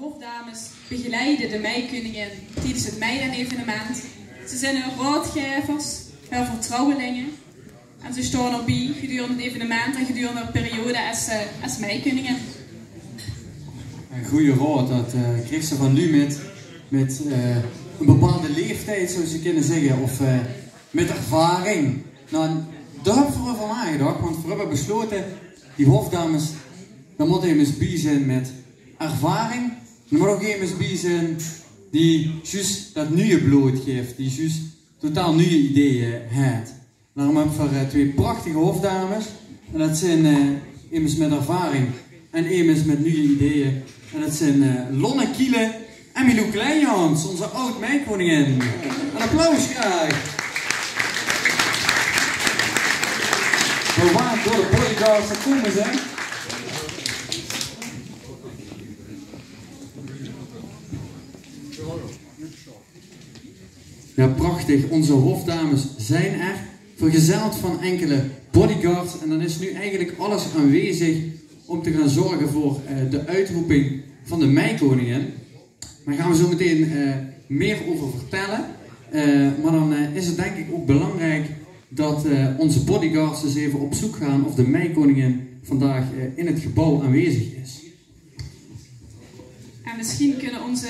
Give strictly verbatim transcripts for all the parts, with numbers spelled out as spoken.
Hofdames begeleide de Meikeuningin tijdens het Meidaag-evenement. Ze zien häör raodgaevers, häör vertrouwelinge. En ze staon d'rbie gedurende het evenement en gedurende häör periode es, eh, es Meikeuningin. Ein goeie raod, det, eh, krieg ze van luuj mit, mit, eh, ein bepaalde laeftied, zouw ze kinne zègke, of, eh, mit ervaring. Noe, dao höbbe v'r euver naogedach, want v'r höbbe besjlaote, die hofdames, dao mót emes bie zien mit ervaring. D'r mót ouch emes bie zien die zjus det nuje blood guf, die zjus totaal nuje ideeë haet. Daorum höbbe v'r, eh, twee prachtige hofdames. En det zien, eh, emes mit ervaring en emes mit nuje ideeë. En det zien, eh, Lonne Kiele en Milou Kleinjans, ózze aod-Meikeuningin. Ein applaus graag. Verwaand door de bodyguards, dao kómme ze. Ja, prachtig. Onze hofdames zijn er, vergezeld van enkele bodyguards. En dan is nu eigenlijk alles aanwezig om te gaan zorgen voor, eh, de uitroeping van de Meikoningin. Daar gaan we zo meteen, eh, meer over vertellen. Eh, maar dan, eh, is het denk ik ook belangrijk dat, eh, onze bodyguards eens even op zoek gaan of de Meikoningin vandaag, eh, in het gebouw aanwezig is. En misschien kunnen onze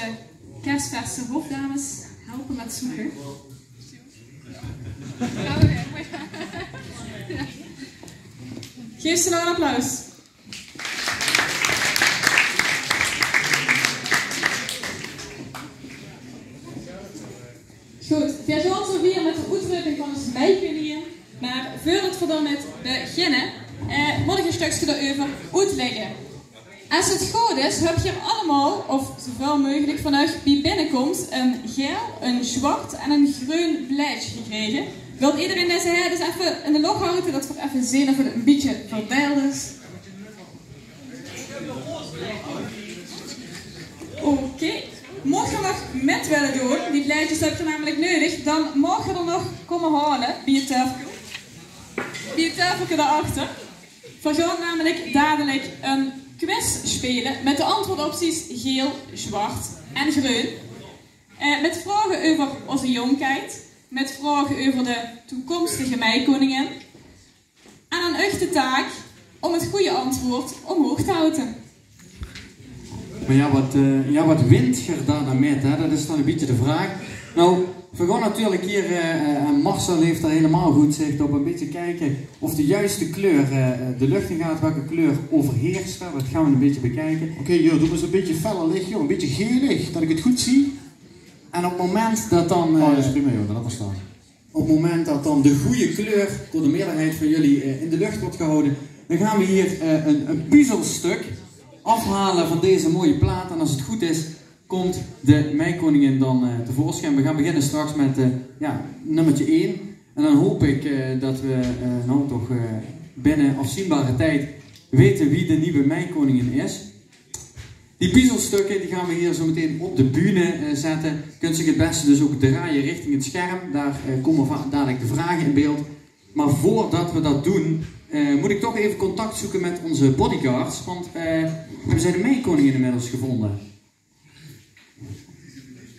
kersverse hofdames helpen met zoeken. Geef ze nog een applaus. Good, veer gaon zo wiejer mit de oetröping van ós Meikeuningin. Mer veurdet veer dao mit beginne, eh, mót ich ein stökske dao-euver oetlègke. Es 't good is, höb geer allemaol, of zoväöl meugelik van uch, bie binnekoms ein gael, ein zwart en ein greun blaedje gekrege. Wilt ederein deze haer dus effe in de loch haoje, det veer effe zeen of 't ein bietje verdeild is? Oké. Mocht geer nog mit wille doon, die blaedjes höb geer namelik neudig, dan maag geer d'r nog kómme haole bie 't tafelke. Bie 't tafelke dao-achter. Veer gaon namelik dalik ein quiz speule mit de antwoordopties gael, zwart en greun. Eh, mit vraoge euver ózze jónkheid, mit vraoge euver de toekomstige Meikoningin. En aan uch de taak om 't gooj antwoord omhoog te haoje. Mer ja, waat, eh, ja, waat wint geer dao dan mit, hè? Det is dan ein bietje de vraog. Noe, veer gaon natuurlik hie, eh, eh, en Marcel haet d'r hielemaol good ziech op, ein bietje kieke of de juiste kleur, eh, eh, de luch in geit, welke kleur euverheers. Det gaon veer ein bietje bekieje. Oké, jao, doe mós ein bietje feller lich, jao, ein bietje gelig, det ich 't good zeen. En op 't moment det dan, oh, det is, eh, prima, jao, det laot veer staon. Op 't moment det dan de gooj kleur door de meerderheid van uch, eh, in de luch weurt gehaoje, dan gaon veer hie, eh, ein, ein puzzelstuk aafhaole van deze sjoen plaat. En es 't good is, kump de Meikoningin dan, eh, te veursjijn. Veer gaon beginne straks mit, eh, ja, nummerke ein. En dan haop ich, eh, det veer, eh, noe toch, eh, binne aafzienbare tied weite wae de nuje Meikoningin is. Die puzzelstökker, die gaon veer hie zo meteen op de bühne, eh, zètte. Geer kint ze 't bèste dus ouch drejje richting 't sjerm. Dao, eh, kómme va-, dalik de vraoge in beeld. Mer veurdet veer det doon, eh, mót ich toch effe contact zeuke mit ózze bodyguards. Want, eh, höbbe zie de Meikoningin inmiddels gevónje?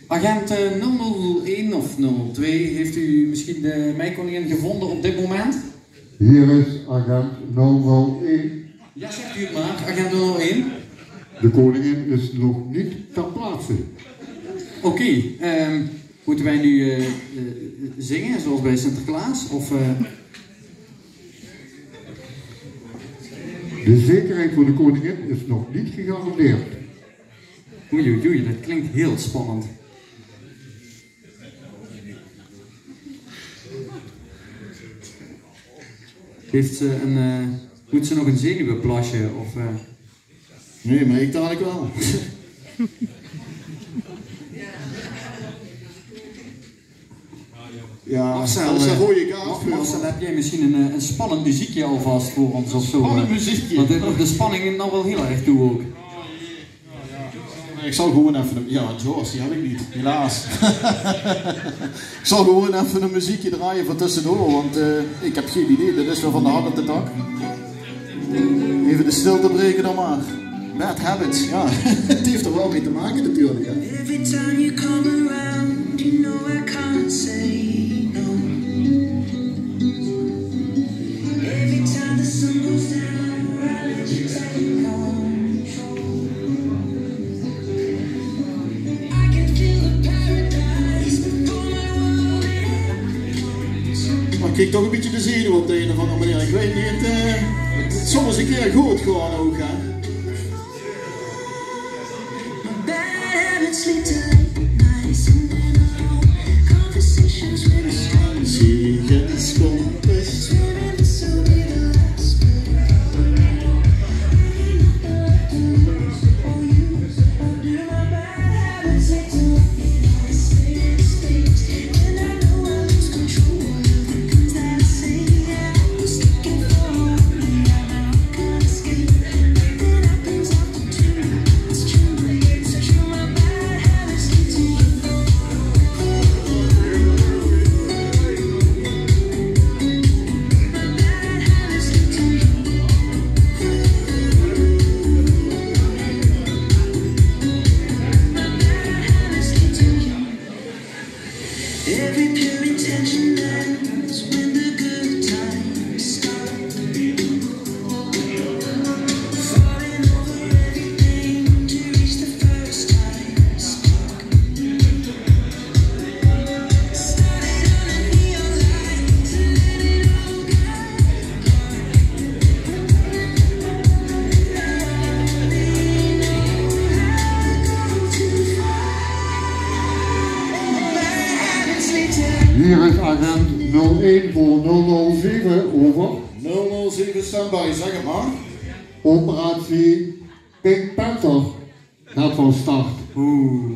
Agent, eh, nul nul ein of nul nul twee, haet geer mesjien de Meikoningin gevónje op dit moment? Hie is agent nul nul ein. Ja, zèk 't mer, agent nul nul ein. De koningin is nog niet ter plaatse. Oké, ehm, mótte veer noe, eh, eh, zinge, zoewie bie Sinterklaos? Of, eh? De zekerheid van de koningin is nog niet gegarandeerd. Oei, oei, oei, det klink hieël spannend. Haet ze ein, eh, mót ze nog ein zenuweplasje, of, eh? Nae, mer ich dalik waal. Ja, Marcel, det is ein, eh, gooj kaart, Mar-, Marcel, höbs doe mesjien ein, eh, ein spannend meziekje alvas veur ós of zo, eh? Spannend meziekje. Want de, de spanning is noe waal hieël erg toe ouch. Ich zal gewoon effe ein, ja, Joyce, die höb ich neet, helaas. Ich zal gewoon effe ein meziekje drejje veur tösjedoor, want, eh, ich höb gein idee, det is waal van de hak op de tak. Effe de stilte breke dan mer. Bad Habits, ja. Het heeft er wel mee te maken natuurlijk, hè. Every time you come around, you know I can't say no. Every time the sun goes down, I let you take me home. I can feel the paradise before my world ends. Maar ik krijg toch een beetje de zenuw op de een of andere manier. Ik weet niet, eh, het zal eens een keer goed gaan ook, hè. Bad habits lead to late nights and then alone conversations with a stranger. Zie je die schompers? Swearing this will be the last. Every pure intention ends when the good times stop. Falling over everything to reach the first time spark. Started on a neon light to let it all go. Hier is agent nul een voor nul nul zeven, over. Nul nul zeven, standby, zeg het maar. Operatie Pink Panther. Gaat van start. Oeh,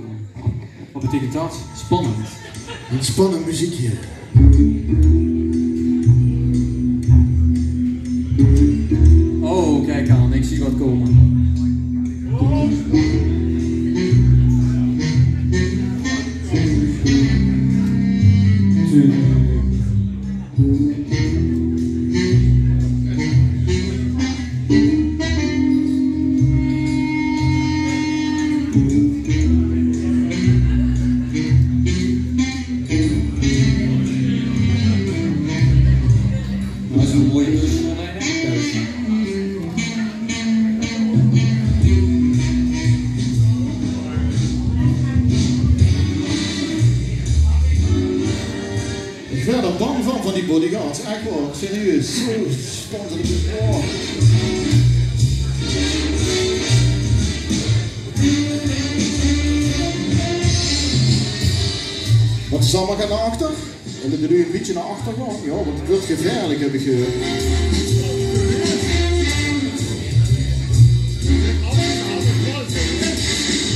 wat betekent dat? Spannend. Een spannend muziekje. Oh, kijk aan, ik zie wat komen. Dat is een mooie personen. Ik werd er bang van, van die bodyguards. Echt waar, serieus. Zo spannend. Oh. Wat is allemaal gaan achter? En dat doe je een beetje naar achter gaan. Ja, want het wordt gevaarlijk, heb ik gehoord.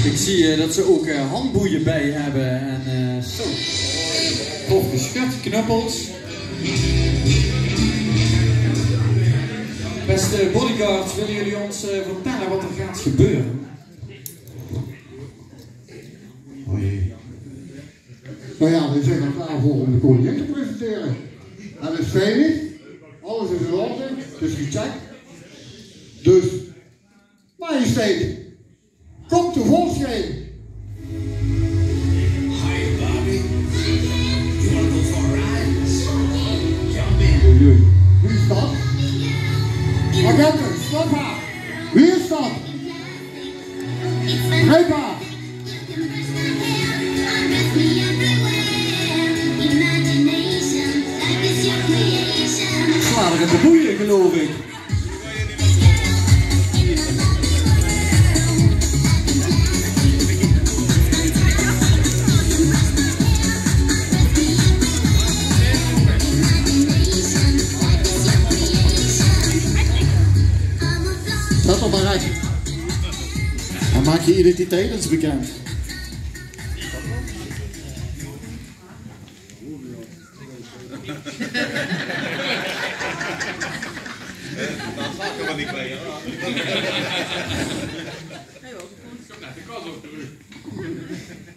Ik zie eh, dat ze ook eh, handboeien bij hebben en eh, zo. Of geschud, knuppels. Beste bodyguards, willen jullie ons eh, vertellen wat er gaat gebeuren? Oh jee. Nou ja, we zijn er klaar voor om de koningin te presenteren. Dat is fijn, niet? Alles is in orde, het is gecheckt. Dus, majesteit, kom tevoorschijn. Hi, Bobby. You wanna go for a ride? Jump in. Oei, oei. Wie is dat? Agenten, stop haar. Wie is dat? Grijp haar. Slaat er in de boeien, geloof ik. Zet er maar uit. En maak je identiteit eens bekend.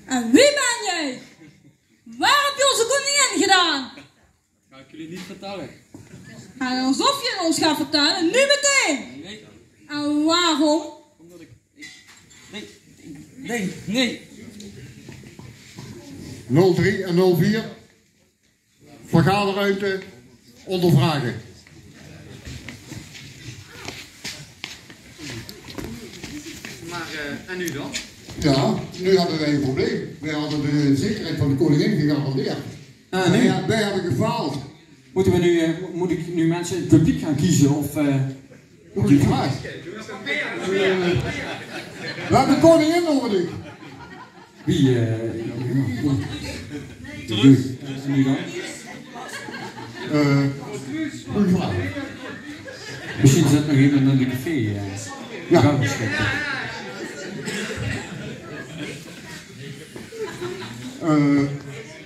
En wie ben jij? Waar heb je onze koningin gedaan? Ga ik jullie niet vertellen. En alsof je het ons gaat vertellen, nu meteen! Nee. En waarom? Omdat ik Nee, nee. Nul drie en nul vier. Vergaderruimte ondervragen. Maar, eh, en nu dan? Ja, nu hadden wij een probleem. Wij hadden de zekerheid van de koningin gegarandeerd. Ah, nee. Wij, wij hebben gefaald. Moeten we nu, eh, mo-, moet ik nu mensen in het publiek gaan kiezen? Of, eh, hoe is het? We hebben de koningin nodig. Wie, eh, ja, ja. Terug. En nu dan? Eh, goeie vraag. Misschien zit nog iemand in de café, eh, ja, drankjes te kopen. Eh,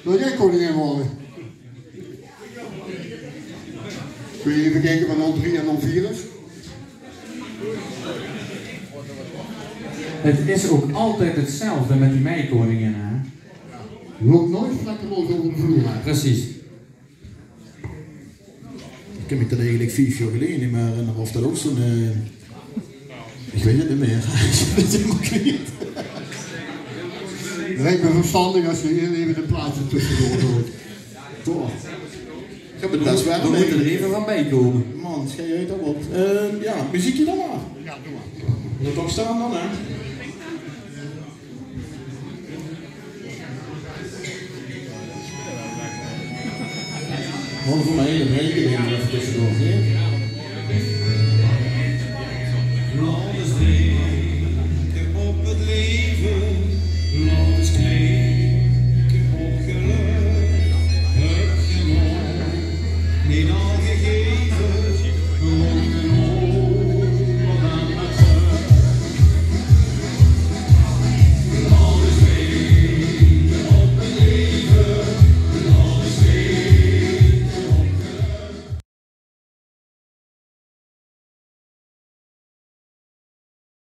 wil jij koningin worden? Kun je even kijken wat nul drie en nul vier is? Het is ook altijd hetzelfde met die meikoningin, hè? Loopt nooit vlekkeloos over de vloer, hè? Precies. Ik heb mich dat eigenlijk vief jaar geleden niet meer herinneren of dat ook zo'n, eh, ik weet het niet meer. Ik weet het helemaal niet. Lijkt me verstandig als je hier even de plaatsen tussendoor doet. Toch. Ik heb het best wel. We moeten er even van bij komen. Man, schei uit dat wat. Eh, ja, muziekje dan maar. Ja, doe maar. Moet ook staan dan, hè? Gewoon voor mijn hele rekening even tussendoor.